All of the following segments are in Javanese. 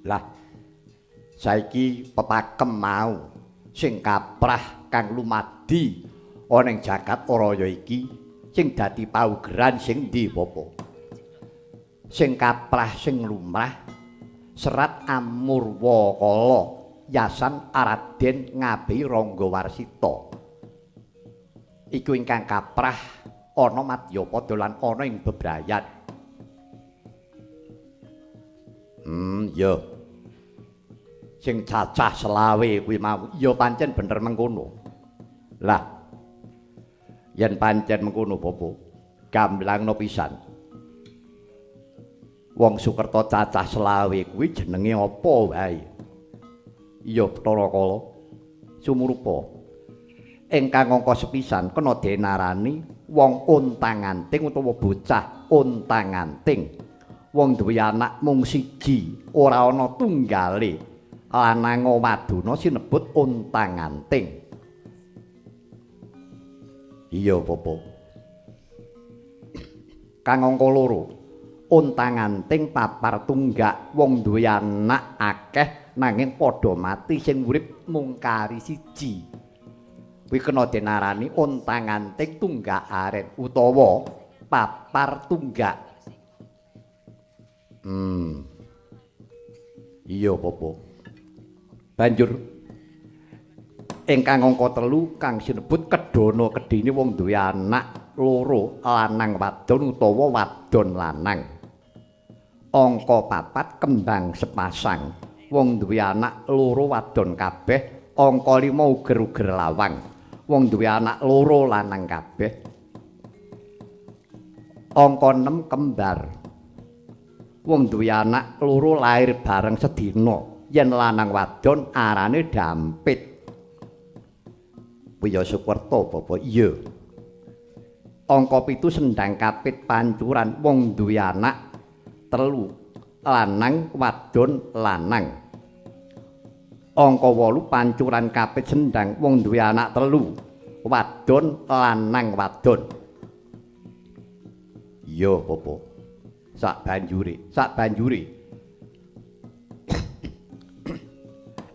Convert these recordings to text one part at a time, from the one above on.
Lah, saiki pepakem mau sing kaprah kang lumadi ana ing jagat raya iki sing dadi paugeran sing ndi, Bapa? Sing kaprah sing lumrah serat Amurwakala yasan Raden Ngabehi Rangga Warsita. Iku ingkang kaprah ana madyapada lan ana ing bebrayan. Iya. Sing cacah selawe kuwi mau ya pancen bener mengkono. Lah, yen pancen mengkono, Bapa, gamblangno pisan. Wong Sukerta cacah selawe kuwi jenenge apa wae? Iya, Bathara Kala. Sumurupa. Ingkang angka sepisan kena denarani wong ontang-anting utawa bocah ontang-anting. Wong duwe anak mung siji, ora ana tunggale. Lanang wadona sinebut ontang-anting. Iya, Bapa. Kang angka loro, ontang-anting papar tunggak, wong duwe anak akeh nanging padha mati sing urip mung kari siji. Kuwi kena denarani ontang-anting tunggak aren utawa papar tunggak. Iya, Bapa. Banjur ingkang angka telu kang sinebut kedana kedine wong duwe anak loro lanang wadon utawa wadon lanang. Angka papat kembang sepasang, wong duwe anak loro wadon kabeh. Angka 5 uger-uger lawang, wong duwe anak loro lanang kabeh. Angka 6 kembar, wong duwe anak loro lair bareng sedina. Yen lanang wadon arane dampit. Kuwi ya Sukerta, Bapa. Iya. Angka 7 sendang kapit pancuran, wong duwe anak telu lanang wadon lanang. Angka 8 pancuran kapit sendang, wong duwe anak telu wadon lanang wadon. Iya, Bapa. Sak banjure, sak banjure.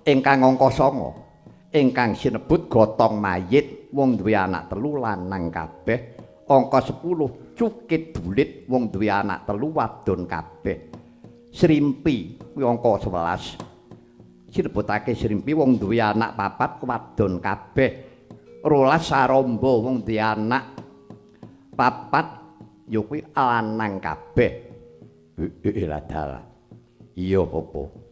Ingkang angka 9 ingkang sinebut gotong mayit, wong duwe anak telu lanang kabeh. Angka 10 cukit bulit, wong duwe anak telu wadon kabeh. Srimpi kuwi angka 11. Sinebutake srimpi wong duwe anak papat wadon kabeh. 12 saramba, wong duwe anak papat ya kuwi lanang kabeh. Heeh, dalah. Iya, Bapa.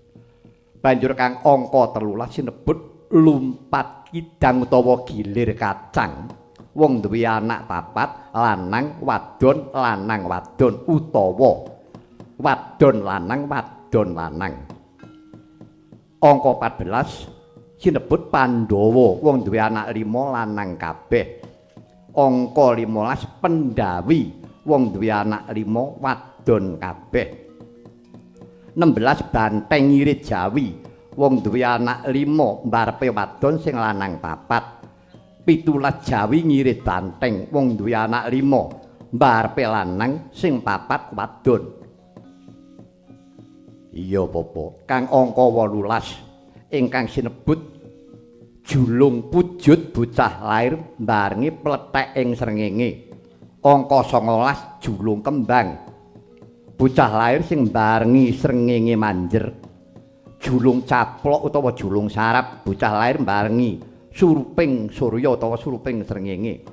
Banjur kang angka 13 sinebut lumpat kidang utawa gilir kacang, wong duwe anak papat lanang wadon lanang wadon utawa wadon lanang wadon lanang. Angka 14 sinebut Pandhawa, wong duwe anak 5 lanang kabeh. Angka 15 Pendhawi, wong duwe anak 5 wadon kabeh. 16 Banteng Ngirit Jawi, wong duwe anak 5 mbarepe wadon sing lanang papat. 17 Jawi ngirit banteng, wong duwe anak 5 mbarepe lanang sing papat wadon. Iya, Bapa. Kang angka 18 ingkang sinebut julung pujut, bocah lair mbarengi plethek ing srengenge. Angka 19 julung kembang, bocah lair sing mbarengi srengenge manjer. Julung caplok utawa julung sarap, bocah lair mbarengi suruping surya utawa suruping srengenge.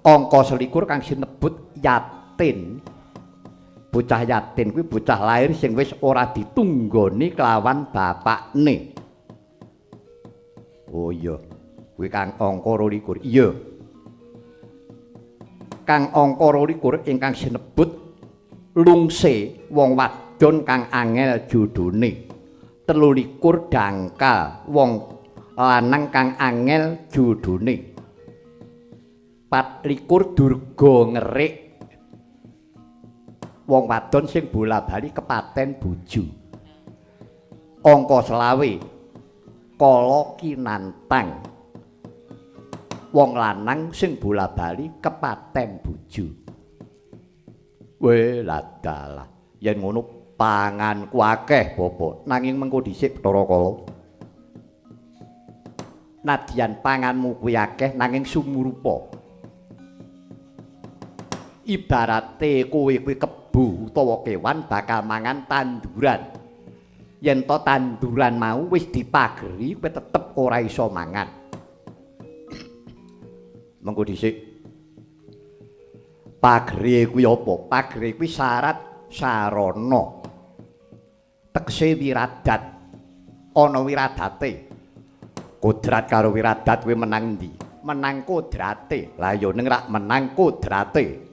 Angka 21 kang sinebut yatin. Bocah yatin kuwi bocah lair sing wis ora ditunggoni kelawan bapakne. Oh iya, kuwi kang angka 22. Iya. Kang angka 22 ingkang sinebut lungse, wong wadon kang angel jodhone. 23 dangkal, wong lanang kang angel jodhone. 24 durga ngerik, wong wadon sing bola-bali kepaten bojo. Angka 25 kala kinantang, wong lanang sing bola-bali kepaten bojo. Weh, ladalah. Yen ngono Panganku akeh, Bapak. Nanging mengko dhisik Bathara Kala. Nadyan panganmu kuwi akeh nanging sumurupa. Ibarate kowe kuwi kebo utawa kewan bakal mangan tanduran. Yen to tanduran mau wis dipageri kowe tetep ora iso mangan. Mengko dhisik. Pagere kuwi apa? Pagere kuwi syarat sarana. Tegese wiradat. Ana wiradate. Kodrat karo wiradat kuwi menang ndi? Menang kodrate. Lah ya ning rak menang kodrate.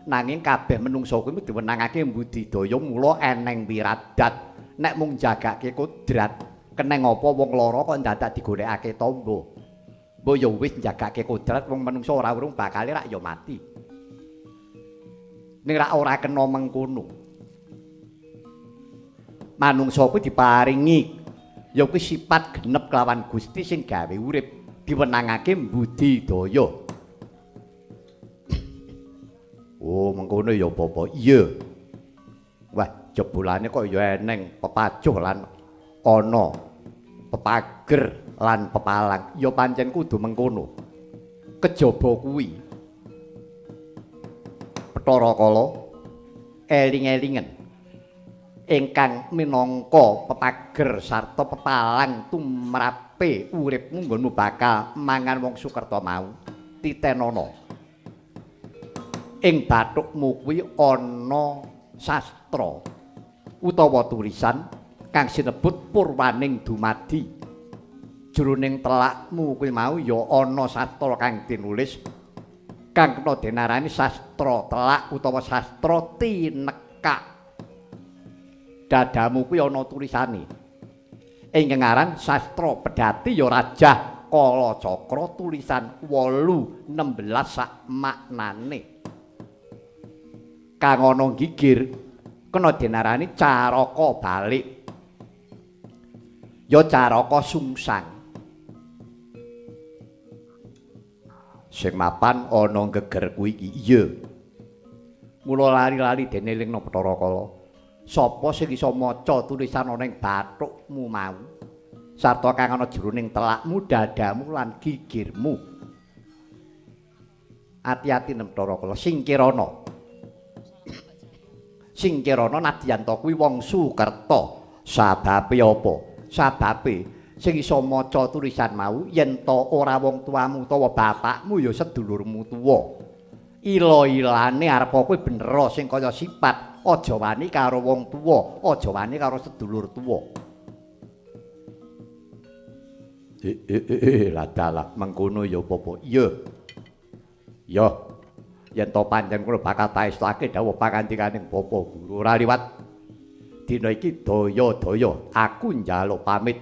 Nanging kabeh menungsa kuwi diwenangake mbudidaya mula eneng wiradat. Nek mung jagake kodrat, keneng apa wong lara kok dadak digolekake tamba. Mbok ya wis njagake kodrat wong menungsa ora urung bakale rak ya mati. Ning rak ora kena mengkono. Manungsa kuwi diparingi ya kuwi sifat genep kelawan Gusti sing gawe urip, diwenangake mbudidaya. Oh, mengkono ya Bapak. Iya. Wah, jebulane kok ya eneng pepajuh lan ana pepager lan pepalang. Ya pancen kudu mengkono. Kejaba kuwi Bathara Kala eling-elingen ingkang minangka pepager sarta pepalang tumrape uripmu nggonmu bakal mangan wong Sukerta mau. Titenana ing bathukmu kuwi ana sastra utawa tulisan kang sinebut Purwaning Dumadi. Jroning telakmu kuwi mau ya ana sastra kang tinulis kang kena denarani sastra telak utawa sastra tinekak. Dadamu kuwi ana tulisane ingkang aran sastra pedhati ya Rajah Kalacakra tulisan 8 16 sak maknane. Kang ana gigir kena denarani caraka balik ya caraka sungsang. Sing mapan ana geger kuwi iki. Iya. Mula lari-lari dene elingna Bathara Kala. Sapa sing iso maca tulisan ana ing bathukmu mau sarta kang ana jroning telakmu, dadamu lan gigirmu. Ati-ati nem Bathara Kala, singkirana. Singkirana nadyan ta kuwi wong Sukerta. Sababe apa? Sababe sing iso maca tulisan mau yen ta ora wong tuamu utawa bapakmu ya sedulurmu tuwa. Ila-ilane arep kowe bener sing kaya sifat aja wani karo wong tuwa, aja wani karo sedulur tuwa. Ladalah mengkono ya apa-apa. Iya. Ya. Yen to pancen kula bakal taestake dawuh pangandikaning Bapak Guru ora liwat. Dina iki daya-daya aku njaluk pamit.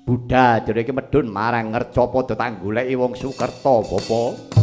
Buddha dina iki medhun marang Ngercapada tak goleki wong Sukerta, Bapak.